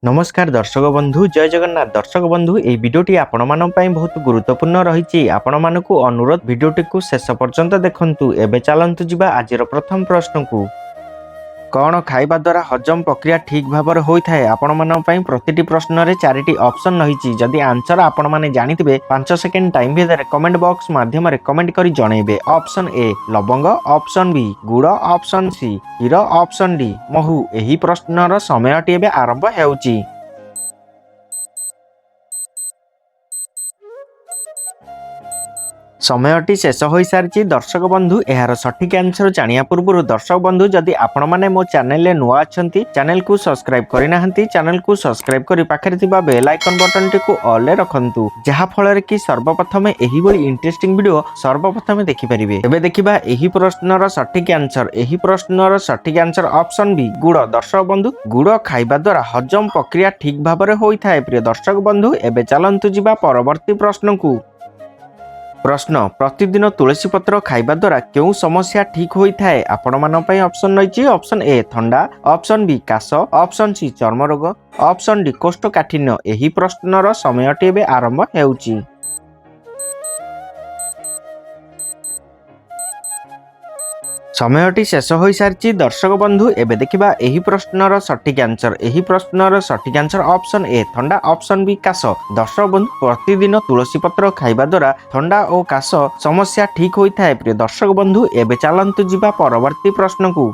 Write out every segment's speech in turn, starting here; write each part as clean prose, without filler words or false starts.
ନମସ୍କାର ଦର୍ଶକ ବନ୍ଧୁ, ଜୟ ଜଗନ୍ନାଥ। ଦର୍ଶକ ବନ୍ଧୁ, ଏହି ଭିଡ଼ିଓଟି ଆପଣମାନଙ୍କ ପାଇଁ ବହୁତ ଗୁରୁତ୍ୱପୂର୍ଣ୍ଣ ରହିଛି। ଆପଣମାନଙ୍କୁ ଅନୁରୋଧ, ଭିଡ଼ିଓଟିକୁ ଶେଷ ପର୍ଯ୍ୟନ୍ତ ଦେଖନ୍ତୁ। ଏବେ ଚାଲନ୍ତୁ ଯିବା ଆଜିର ପ୍ରଥମ ପ୍ରଶ୍ନକୁ। କ'ଣ ଖାଇବା ଦ୍ୱାରା ହଜମ ପ୍ରକ୍ରିୟା ଠିକ୍ ଭାବରେ ହୋଇଥାଏ? ଆପଣମାନଙ୍କ ପାଇଁ ପ୍ରତିଟି ପ୍ରଶ୍ନରେ ଚାରିଟି ଅପସନ୍ ରହିଛି। ଯଦି ଆନ୍ସର ଆପଣମାନେ ଜାଣିଥିବେ, 5 ସେକେଣ୍ଡ ଟାଇମ୍ ଭିତରେ କମେଣ୍ଟ ବକ୍ସ ମାଧ୍ୟମରେ କମେଣ୍ଟ କରି ଜଣାଇବେ। ଅପସନ୍ ଏ ଲବଙ୍ଗ, ଅପସନ୍ ବି ଗୁଡ଼, ଅପସନ୍ ସି କ୍ଷୀର, ଅପସନ୍ ଡି ମହୁ। ଏହି ପ୍ରଶ୍ନର ସମୟଟି ଏବେ ଆରମ୍ଭ ହେଉଛି। ସମୟଟି ଶେଷ ହୋଇସାରିଛି। ଦର୍ଶକ ବନ୍ଧୁ, ଏହାର ସଠିକ୍ ଆନ୍ସର ଜାଣିବା ପୂର୍ବରୁ ଦର୍ଶକ ବନ୍ଧୁ, ଯଦି ଆପଣମାନେ ମୋ ଚ୍ୟାନେଲରେ ନୂଆ ଅଛନ୍ତି, ଚ୍ୟାନେଲକୁ ସବସ୍କ୍ରାଇବ୍ କରିନାହାନ୍ତି, ଚ୍ୟାନେଲକୁ ସବସ୍କ୍ରାଇବ୍ କରି ପାଖରେ ଥିବା ବେଲ୍ ଆଇକନ୍ ବଟନଟିକୁ ଅଲ୍ରେ ରଖନ୍ତୁ, ଯାହାଫଳରେ କି ସର୍ବପ୍ରଥମେ ଏହିଭଳି ଇଣ୍ଟରେଷ୍ଟିଂ ଭିଡ଼ିଓ ସର୍ବପ୍ରଥମେ ଦେଖିପାରିବେ। ଏବେ ଦେଖିବା ଏହି ପ୍ରଶ୍ନର ସଠିକ୍ ଆନ୍ସର। ଏହି ପ୍ରଶ୍ନର ସଠିକ୍ ଆନ୍ସର ଅପସନ୍ ବି ଗୁଡ଼। ଦର୍ଶକ ବନ୍ଧୁ, ଗୁଡ଼ ଖାଇବା ଦ୍ୱାରା ହଜମ ପ୍ରକ୍ରିୟା ଠିକ୍ ଭାବରେ ହୋଇଥାଏ। ପ୍ରିୟ ଦର୍ଶକ ବନ୍ଧୁ, ଏବେ ଚାଲନ୍ତୁ ଯିବା ପରବର୍ତ୍ତୀ ପ୍ରଶ୍ନକୁ। ପ୍ରଶ୍ନ, ପ୍ରତିଦିନ ତୁଳସୀ ପତ୍ର ଖାଇବା ଦ୍ୱାରା କେଉଁ ସମସ୍ୟା ଠିକ୍ ହୋଇଥାଏ? ଆପଣମାନଙ୍କ ପାଇଁ ଅପସନ୍ ରହିଛି: ଅପସନ୍ ଏ ଥଣ୍ଡା, ଅପସନ୍ ବି କାଶ, ଅପସନ୍ ସି ଚର୍ମ ରୋଗ, ଅପସନ୍ ଡି କୋଷ୍ଠକାଠିନ୍ୟ। ଏହି ପ୍ରଶ୍ନର ସମୟଟି ଏବେ ଆରମ୍ଭ ହେଉଛି। ସମୟଟି ଶେଷ ହୋଇସାରିଛି। ଦର୍ଶକ ବନ୍ଧୁ, ଏବେ ଦେଖିବା ଏହି ପ୍ରଶ୍ନର ସଠିକ୍ ଆନ୍ସର। ଏହି ପ୍ରଶ୍ନର ସଠିକ୍ ଆନ୍ସର ଅପସନ୍ ଏ ଥଣ୍ଡା, ଅପସନ୍ ବି କାଶ। ଦର୍ଶକ ବନ୍ଧୁ, ପ୍ରତିଦିନ ତୁଳସୀ ପତ୍ର ଖାଇବା ଦ୍ୱାରା ଥଣ୍ଡା ଓ କାଶ ସମସ୍ୟା ଠିକ୍ ହୋଇଥାଏ। ପ୍ରିୟ ଦର୍ଶକ ବନ୍ଧୁ, ଏବେ ଚାଲନ୍ତୁ ଯିବା ପରବର୍ତ୍ତୀ ପ୍ରଶ୍ନକୁ।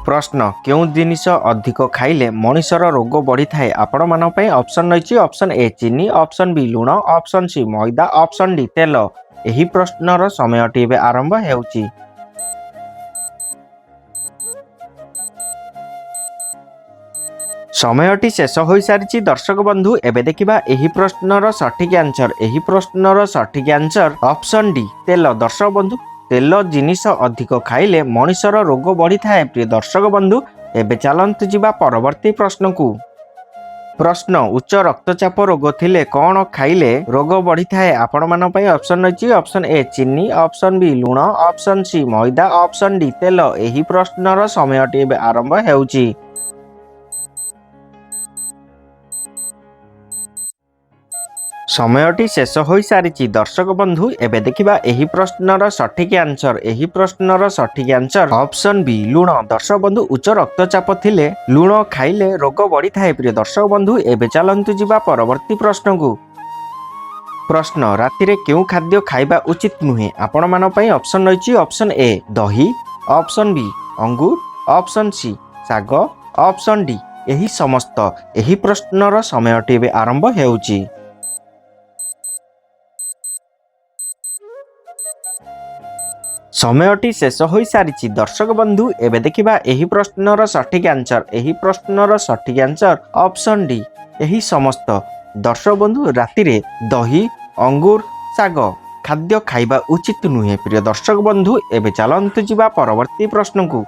ପ୍ରଶ୍ନ, କେଉଁ ଜିନିଷ ଅଧିକ ଖାଇଲେ ମଣିଷର ରୋଗ ବଢ଼ିଥାଏ? ଆପଣମାନଙ୍କ ପାଇଁ ଅପସନ୍ ରହିଛି: ଅପସନ୍ ଏ ଚିନି, ଅପସନ୍ ବି ଲୁଣ, ଅପସନ୍ ସି ମଇଦା, ଅପସନ୍ ଡି ତେଲ। ଏହି ପ୍ରଶ୍ନର ସମୟଟି ଏବେ ଆରମ୍ଭ ହେଉଛି। ସମୟଟି ଶେଷ ହୋଇସାରିଛି। ଦର୍ଶକ ବନ୍ଧୁ, ଏବେ ଦେଖିବା ଏହି ପ୍ରଶ୍ନର ସଠିକ୍ ଆନ୍ସର। ଏହି ପ୍ରଶ୍ନର ସଠିକ୍ ଆନ୍ସର ଅପସନ୍ ଡି ତେଲ। ଦର୍ଶକ ବନ୍ଧୁ, ତେଲ ଜିନିଷ ଅଧିକ ଖାଇଲେ ମଣିଷର ରୋଗ ବଢ଼ିଥାଏ। ପ୍ରିୟ ଦର୍ଶକ ବନ୍ଧୁ, ଏବେ ଚାଲନ୍ତୁ ଯିବା ପରବର୍ତ୍ତୀ ପ୍ରଶ୍ନକୁ। ପ୍ରଶ୍ନ, ଉଚ୍ଚ ରକ୍ତଚାପ ରୋଗ ଥିଲେ କ'ଣ ଖାଇଲେ ରୋଗ ବଢ଼ିଥାଏ? ଆପଣମାନଙ୍କ ପାଇଁ ଅପସନ୍ ରହିଛି: ଅପସନ୍ ଏ ଚିନି, ଅପସନ୍ ବି ଲୁଣ, ଅପସନ୍ ସି ମଇଦା, ଅପସନ୍ ଡି ତେଲ। ଏହି ପ୍ରଶ୍ନର ସମୟଟି ଏବେ ଆରମ୍ଭ ହେଉଛି। ସମୟଟି ଶେଷ ହୋଇସାରିଛି। ଦର୍ଶକ ବନ୍ଧୁ, ଏବେ ଦେଖିବା ଏହି ପ୍ରଶ୍ନର ସଠିକ୍ ଆନ୍ସର। ଏହି ପ୍ରଶ୍ନର ସଠିକ୍ ଆନ୍ସର ଅପସନ୍ ବି ଲୁଣ। ଦର୍ଶକ ବନ୍ଧୁ, ଉଚ୍ଚ ରକ୍ତଚାପ ଥିଲେ ଲୁଣ ଖାଇଲେ ରୋଗ ବଢ଼ିଥାଏ। ପ୍ରିୟ ଦର୍ଶକ ବନ୍ଧୁ, ଏବେ ଚାଲନ୍ତୁ ଯିବା ପରବର୍ତ୍ତୀ ପ୍ରଶ୍ନକୁ। ପ୍ରଶ୍ନ, ରାତିରେ କେଉଁ ଖାଦ୍ୟ ଖାଇବା ଉଚିତ ନୁହେଁ? ଆପଣମାନଙ୍କ ପାଇଁ ଅପସନ୍ ରହିଛି: ଅପସନ୍ ଏ ଦହି, ଅପସନ୍ ବି ଅଙ୍ଗୁର, ଅପସନ୍ ସି ଶାଗ, ଅପସନ୍ ଡି ଏହି ସମସ୍ତ। ଏହି ପ୍ରଶ୍ନର ସମୟଟି ଏବେ ଆରମ୍ଭ ହେଉଛି। ସମୟଟି ଶେଷ ହୋଇସାରିଛି। ଦର୍ଶକ ବନ୍ଧୁ, ଏବେ ଦେଖିବା ଏହି ପ୍ରଶ୍ନର ସଠିକ୍ ଆନ୍ସର। ଏହି ପ୍ରଶ୍ନର ସଠିକ୍ ଆନ୍ସର ଅପସନ୍ ଡି ଏହି ସମସ୍ତ। ଦର୍ଶକ ବନ୍ଧୁ, ରାତିରେ ଦହି, ଅଙ୍ଗୁର, ଶାଗ ଖାଦ୍ୟ ଖାଇବା ଉଚିତ ନୁହେଁ। ପ୍ରିୟ ଦର୍ଶକ ବନ୍ଧୁ, ଏବେ ଚାଲନ୍ତୁ ଯିବା ପରବର୍ତ୍ତୀ ପ୍ରଶ୍ନକୁ।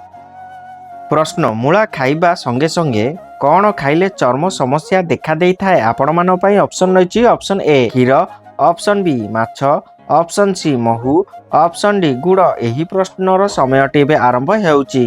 ପ୍ରଶ୍ନ, ମୂଳା ଖାଇବା ସଙ୍ଗେ ସଙ୍ଗେ କ'ଣ ଖାଇଲେ ଚର୍ମ ସମସ୍ୟା ଦେଖା ଦେଇଥାଏ? ଆପଣମାନଙ୍କ ପାଇଁ ଅପସନ୍ ରହିଛି: ଅପସନ୍ ଏ କ୍ଷୀର, ଅପସନ୍ ବି ମାଛ, ଅପସନ୍ ସି ମହୁ, ଅପସନ୍ ଡି ଗୁଡ଼। ଏହି ପ୍ରଶ୍ନର ସମୟଟି ଏବେ ଆରମ୍ଭ ହେଉଛି।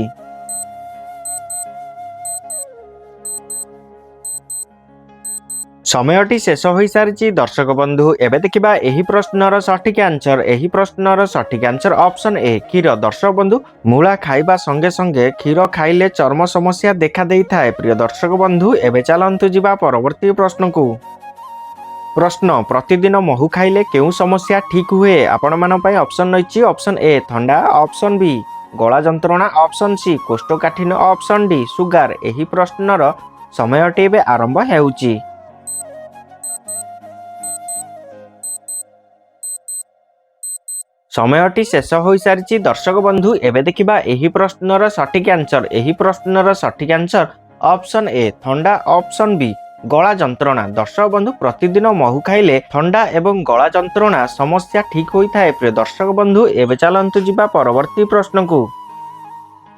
ସମୟଟି ଶେଷ ହୋଇସାରିଛି। ଦର୍ଶକ ବନ୍ଧୁ, ଏବେ ଦେଖିବା ଏହି ପ୍ରଶ୍ନର ସଠିକ୍ ଆନ୍ସର। ଏହି ପ୍ରଶ୍ନର ସଠିକ୍ ଆନ୍ସର ଅପସନ୍ ଏ କ୍ଷୀର। ଦର୍ଶକ ବନ୍ଧୁ, ମୂଳା ଖାଇବା ସଙ୍ଗେ ସଙ୍ଗେ କ୍ଷୀର ଖାଇଲେ ଚର୍ମ ସମସ୍ୟା ଦେଖା ଦେଇଥାଏ। ପ୍ରିୟ ଦର୍ଶକ ବନ୍ଧୁ, ଏବେ ଚାଲନ୍ତୁ ଯିବା ପରବର୍ତ୍ତୀ ପ୍ରଶ୍ନକୁ। ପ୍ରଶ୍ନ, ପ୍ରତିଦିନ ମହୁ ଖାଇଲେ କେଉଁ ସମସ୍ୟା ଠିକ୍ ହୁଏ? ଆପଣମାନଙ୍କ ପାଇଁ ଅପସନ୍ ରହିଛି: ଅପସନ୍ ଏ ଥଣ୍ଡା, ଅପସନ୍ ବି ଗଳା ଯନ୍ତ୍ରଣା, ଅପସନ୍ ସି କୋଷ୍ଠକାଠିନ୍ୟ, ଅପସନ୍ ଡି ସୁଗାର। ଏହି ପ୍ରଶ୍ନର ସମୟଟି ଏବେ ଆରମ୍ଭ ହେଉଛି। ସମୟଟି ଶେଷ ହୋଇସାରିଛି। ଦର୍ଶକ ବନ୍ଧୁ, ଏବେ ଦେଖିବା ଏହି ପ୍ରଶ୍ନର ସଠିକ୍ ଆନ୍ସର। ଏହି ପ୍ରଶ୍ନର ସଠିକ୍ ଆନ୍ସର ଅପସନ୍ ଏ ଥଣ୍ଡା, ଅପସନ୍ ବି ଗଳା ଯନ୍ତ୍ରଣା। ଦର୍ଶକ ବନ୍ଧୁ, ପ୍ରତିଦିନ ମହୁ ଖାଇଲେ ଥଣ୍ଡା ଏବଂ ଗଳା ଯନ୍ତ୍ରଣା ସମସ୍ୟା ଠିକ୍ ହୋଇଥାଏ। ପ୍ରିୟ ଦର୍ଶକ ବନ୍ଧୁ, ଏବେ ଚାଲନ୍ତୁ ଯିବା ପରବର୍ତ୍ତୀ ପ୍ରଶ୍ନକୁ।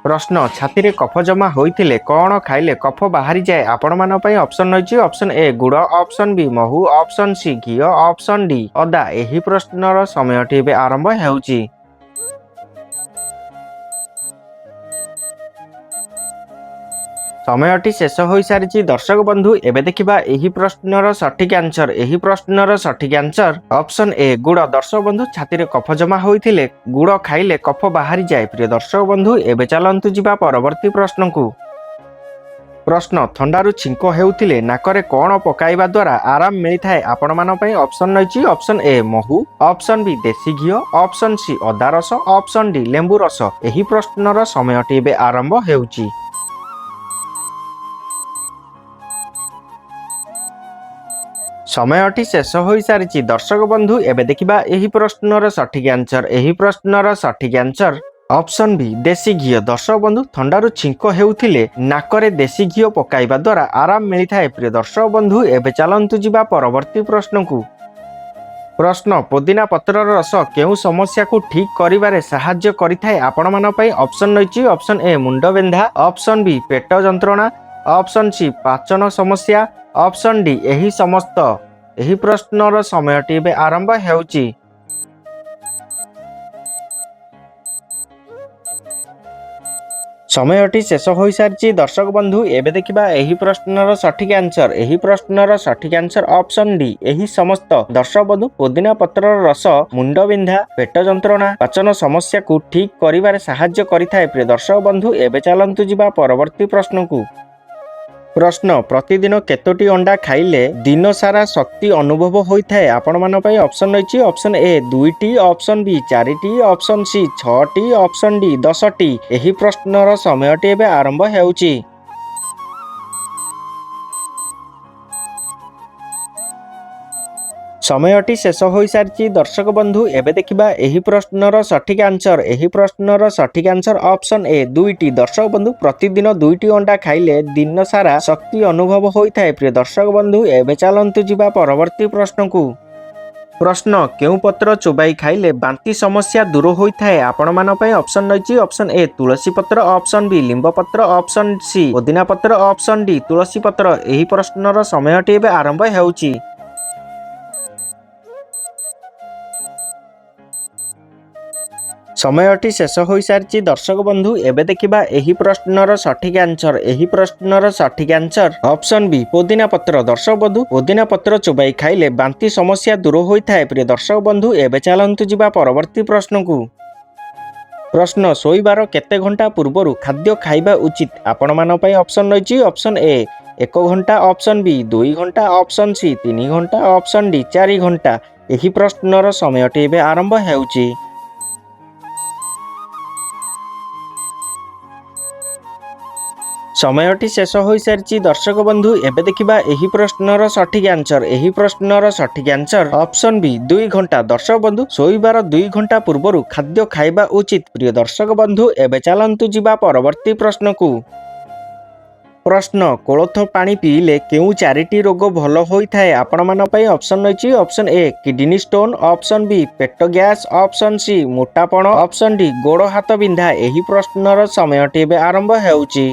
ପ୍ରଶ୍ନ, ଛାତିରେ କଫ ଜମା ହୋଇଥିଲେ କ'ଣ ଖାଇଲେ କଫ ବାହାରିଯାଏ? ଆପଣମାନଙ୍କ ପାଇଁ ଅପସନ୍ ରହିଛି: ଅପସନ୍ ଏ ଗୁଡ଼, ଅପସନ୍ ବି ମହୁ, ଅପସନ୍ ସି ଘିଅ, ଅପସନ୍ ଡି ଅଦା। ଏହି ପ୍ରଶ୍ନର ସମୟଟି ଏବେ ଆରମ୍ଭ ହେଉଛି। ସମୟଟି ଶେଷ ହୋଇସାରିଛି। ଦର୍ଶକ ବନ୍ଧୁ, ଏବେ ଦେଖିବା ଏହି ପ୍ରଶ୍ନର ସଠିକ ଆନ୍ସର। ଏହି ପ୍ରଶ୍ନର ସଠିକ ଆନ୍ସର ଅପସନ୍ ଏ, ଗୁଡ଼। ଦର୍ଶକ ବନ୍ଧୁ, ଛାତିରେ କଫ ଜମା ହୋଇଥିଲେ ଗୁଡ଼ ଖାଇଲେ କଫ ବାହାରିଯାଏ। ପ୍ରିୟ ଦର୍ଶକ ବନ୍ଧୁ, ଏବେ ଚାଲନ୍ତୁ ଯିବା ପରବର୍ତ୍ତୀ ପ୍ରଶ୍ନକୁ। ପ୍ରଶ୍ନ, ଥଣ୍ଡାରୁ ଛିଙ୍କ ହେଉଥିଲେ ନାକରେ କ'ଣ ପକାଇବା ଦ୍ୱାରା ଆରାମ ମିଳିଥାଏ? ଆପଣମାନଙ୍କ ପାଇଁ ଅପସନ୍ ରହିଛି ଅପସନ୍ ଏ, ମହୁ, ଅପସନ୍ ବି, ଦେଶୀ ଘିଅ, ଅପସନ୍ ସି, ଅଦା ରସ, ଅପସନ୍ ଡି, ଲେମ୍ବୁ ରସ। ଏହି ପ୍ରଶ୍ନର ସମୟଟି ଏବେ ଆରମ୍ଭ ହେଉଛି। ସମୟଟି ଶେଷ ହୋଇସାରିଛି। ଦର୍ଶକ ବନ୍ଧୁ, ଏବେ ଦେଖିବା ଏହି ପ୍ରଶ୍ନର ସଠିକ ଆନ୍ସର। ଏହି ପ୍ରଶ୍ନର ସଠିକ ଆନ୍ସର ଅପସନ୍ ବି, ଦେଶୀ ଘିଅ। ଦର୍ଶକ ବନ୍ଧୁ, ଥଣ୍ଡାରୁ ଛିଙ୍କ ହେଉଥିଲେ ନାକରେ ଦେଶୀ ଘିଅ ପକାଇବା ଦ୍ୱାରା ଆରାମ ମିଳିଥାଏ। ପ୍ରିୟ ଦର୍ଶକ ବନ୍ଧୁ, ଏବେ ଚାଲନ୍ତୁ ଯିବା ପରବର୍ତ୍ତୀ ପ୍ରଶ୍ନକୁ। ପ୍ରଶ୍ନ, ପୋଦିନା ପତ୍ରର ରସ କେଉଁ ସମସ୍ୟାକୁ ଠିକ୍ କରିବାରେ ସାହାଯ୍ୟ କରିଥାଏ? ଆପଣମାନଙ୍କ ପାଇଁ ଅପସନ୍ ରହିଛି ଅପସନ୍ ଏ, ମୁଣ୍ଡବିନ୍ଧା, ଅପସନ୍ ବି, ପେଟ ଯନ୍ତ୍ରଣା, ଅପସନ୍ ସି, ପାଚନ ସମସ୍ୟା, ଅପସନ୍ ଡି, ଏହି ସମସ୍ତ। ଏହି ପ୍ରଶ୍ନର ସମୟଟି ଏବେ ଆରମ୍ଭ ହେଉଛି। ସମୟଟି ଶେଷ ହୋଇସାରିଛି। ଦର୍ଶକ ବନ୍ଧୁ, ଏବେ ଦେଖିବା ଏହି ପ୍ରଶ୍ନର ସଠିକ ଆନ୍ସର। ଏହି ପ୍ରଶ୍ନର ସଠିକ ଆନ୍ସର ଅପସନ୍ ଡି, ଏହି ସମସ୍ତ। ଦର୍ଶକ ବନ୍ଧୁ, ପୋଦିନା ପତ୍ରର ରସ ମୁଣ୍ଡବିନ୍ଧା, ପେଟ ଯନ୍ତ୍ରଣା, ପାଚନ ସମସ୍ୟାକୁ ଠିକ୍ କରିବାରେ ସାହାଯ୍ୟ କରିଥାଏ। ପ୍ରିୟ ଦର୍ଶକ ବନ୍ଧୁ, ଏବେ ଚାଲନ୍ତୁ ଯିବା ପରବର୍ତ୍ତୀ ପ୍ରଶ୍ନକୁ। ପ୍ରଶ୍ନ, ପ୍ରତିଦିନ କେତୋଟି ଅଣ୍ଡା ଖାଇଲେ ଦିନ ସାରା ଶକ୍ତି ଅନୁଭବ ହୋଇଥାଏ? ଆପଣମାନଙ୍କ ପାଇଁ ଅପସନ୍ ରହିଛି ଅପସନ୍ ଏ, ଦୁଇଟି, ଅପସନ୍ ବି, ଚାରିଟି, ଅପସନ୍ ସି, ଛଅଟି, ଅପସନ୍ ଡି, 10ଟି। ଏହି ପ୍ରଶ୍ନର ସମୟଟି ଏବେ ଆରମ୍ଭ ହେଉଛି। ସମୟଟି ଶେଷ ହୋଇସାରିଛି। ଦର୍ଶକ ବନ୍ଧୁ, ଏବେ ଦେଖିବା ଏହି ପ୍ରଶ୍ନର ସଠିକ ଆନ୍ସର। ଏହି ପ୍ରଶ୍ନର ସଠିକ ଆନ୍ସର ଅପସନ୍ ଏ, ଦୁଇଟି। ଦର୍ଶକ ବନ୍ଧୁ, ପ୍ରତିଦିନ ଦୁଇଟି ଅଣ୍ଡା ଖାଇଲେ ଦିନ ସାରା ଶକ୍ତି ଅନୁଭବ ହୋଇଥାଏ। ପ୍ରିୟ ଦର୍ଶକ ବନ୍ଧୁ, ଏବେ ଚାଲନ୍ତୁ ଯିବା ପରବର୍ତ୍ତୀ ପ୍ରଶ୍ନକୁ। ପ୍ରଶ୍ନ, କେଉଁ ପତ୍ର ଚୋବାଇ ଖାଇଲେ ବାନ୍ତି ସମସ୍ୟା ଦୂର ହୋଇଥାଏ? ଆପଣମାନଙ୍କ ପାଇଁ ଅପସନ୍ ରହିଛି ଅପସନ୍ ଏ, ତୁଳସୀ ପତ୍ର, ଅପସନ୍ ବି, ଲିମ୍ବ ପତ୍ର, ଅପସନ୍ ସି, ପୋଦିନା ପତ୍ର, ଅପସନ୍ ଡି, ତୁଳସୀ ପତ୍ର। ଏହି ପ୍ରଶ୍ନର ସମୟଟି ଏବେ ଆରମ୍ଭ ହେଉଛି। ସମୟଟି ଶେଷ ହୋଇସାରିଛି। ଦର୍ଶକ ବନ୍ଧୁ, ଏବେ ଦେଖିବା ଏହି ପ୍ରଶ୍ନର ସଠିକ ଆନ୍ସର। ଏହି ପ୍ରଶ୍ନର ସଠିକ ଆନ୍ସର ଅପସନ୍ ବି, ପୋଦିନା ପତ୍ର। ଦର୍ଶକ ବନ୍ଧୁ, ପୋଦିନା ପତ୍ର ଚୋବାଇ ଖାଇଲେ ବାନ୍ତି ସମସ୍ୟା ଦୂର ହୋଇଥାଏ। ପ୍ରିୟ ଦର୍ଶକ ବନ୍ଧୁ, ଏବେ ଚାଲନ୍ତୁ ଯିବା ପରବର୍ତ୍ତୀ ପ୍ରଶ୍ନକୁ। ପ୍ରଶ୍ନ, ଶୋଇବାର କେତେ ଘଣ୍ଟା ପୂର୍ବରୁ ଖାଦ୍ୟ ଖାଇବା ଉଚିତ? ଆପଣମାନଙ୍କ ପାଇଁ ଅପସନ୍ ରହିଛି ଅପସନ୍ ଏ, 1 ଘଣ୍ଟା, ଅପସନ୍ ବି, 2 ଘଣ୍ଟା, ଅପସନ୍ ସି, 3 ଘଣ୍ଟା, ଅପସନ୍ ଡି, 4 ଘଣ୍ଟା। ଏହି ପ୍ରଶ୍ନର ସମୟଟି ଏବେ ଆରମ୍ଭ ହେଉଛି। ସମୟଟି ଶେଷ ହୋଇସାରିଛି। ଦର୍ଶକ ବନ୍ଧୁ, ଏବେ ଦେଖିବା ଏହି ପ୍ରଶ୍ନର ସଠିକ ଆନ୍ସର। ଏହି ପ୍ରଶ୍ନର ସଠିକ ଆନ୍ସର ଅପସନ୍ ବି, 2 ଘଣ୍ଟା। ଦର୍ଶକ ବନ୍ଧୁ, ଶୋଇବାର 2 ଘଣ୍ଟା ପୂର୍ବରୁ ଖାଦ୍ୟ ଖାଇବା ଉଚିତ। ପ୍ରିୟ ଦର୍ଶକ ବନ୍ଧୁ, ଏବେ ଚାଲନ୍ତୁ ଯିବା ପରବର୍ତ୍ତୀ ପ୍ରଶ୍ନକୁ। ପ୍ରଶ୍ନ, କୋଳଥ ପାଣି ପିଇଲେ କେଉଁ ଚାରିଟି ରୋଗ ଭଲ ହୋଇଥାଏ? ଆପଣମାନଙ୍କ ପାଇଁ ଅପସନ୍ ରହିଛି option A, kidney stone, option B, ପେଟ ଗ୍ୟାସ୍, ଅପସନ୍ ସି, ମୋଟାପଣ, ଅପସନ୍ ଡି, ଗୋଡ଼ ହାତ ବିନ୍ଧା। ଏହି ପ୍ରଶ୍ନର ସମୟଟି ଏବେ ଆରମ୍ଭ ହେଉଛି।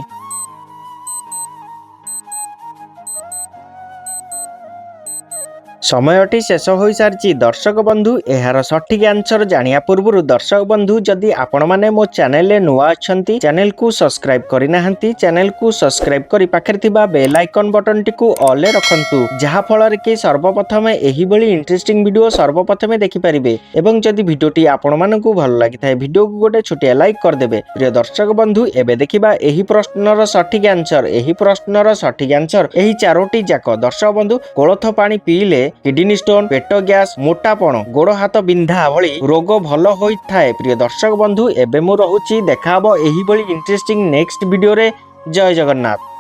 ସମୟଟି ଶେଷ ହୋଇସାରିଛି। ଦର୍ଶକ ବନ୍ଧୁ, ଏହାର ସଠିକ ଆନ୍ସର ଜାଣିବା ପୂର୍ବରୁ ଦର୍ଶକ ବନ୍ଧୁ, ଯଦି ଆପଣମାନେ ମୋ ଚ୍ୟାନେଲରେ ନୂଆ ଅଛନ୍ତି, ଚ୍ୟାନେଲକୁ ସବସ୍କ୍ରାଇବ୍ କରିନାହାନ୍ତି, ଚ୍ୟାନେଲକୁ ସବସ୍କ୍ରାଇବ୍ କରି ପାଖରେ ଥିବା ବେଲ୍ ଆଇକନ୍ ବଟନଟିକୁ ଅଲ୍ରେ ରଖନ୍ତୁ, ଯାହାଫଳରେ କି ସର୍ବପ୍ରଥମେ ଏହିଭଳି ଇଣ୍ଟରେଷ୍ଟିଂ ଭିଡ଼ିଓ ସର୍ବପ୍ରଥମେ ଦେଖିପାରିବେ ଏବଂ ଯଦି ଭିଡ଼ିଓଟି ଆପଣମାନଙ୍କୁ ଭଲ ଲାଗିଥାଏ, ଭିଡ଼ିଓକୁ ଗୋଟେ ଛୋଟିଆ ଲାଇକ୍ କରିଦେବେ। ପ୍ରିୟ ଦର୍ଶକ ବନ୍ଧୁ, ଏବେ ଦେଖିବା ଏହି ପ୍ରଶ୍ନର ସଠିକ ଆନ୍ସର। ଏହି ପ୍ରଶ୍ନର ସଠିକ ଆନ୍ସର ଏହି ଚାରୋଟି ଯାକ। ଦର୍ଶକ ବନ୍ଧୁ, କୋଳଥ ପାଣି ପିଇଲେ କିଡନୀ ଷ୍ଟୋନ୍, ପେଟ ଗ୍ୟାସ୍, ମୋଟାପଣ, ଗୋଡ଼ ହାତ ବିନ୍ଧା ଭଳି ରୋଗ ଭଲ ହୋଇଥାଏ। ପ୍ରିୟ ଦର୍ଶକ ବନ୍ଧୁ, ଏବେ ମୁଁ ରହୁଛି। ଦେଖାହବ ଏହିଭଳି ଇଣ୍ଟରେଷ୍ଟିଂ ନେକ୍ସଟ ଭିଡ଼ିଓରେ। ଜୟ ଜଗନ୍ନାଥ।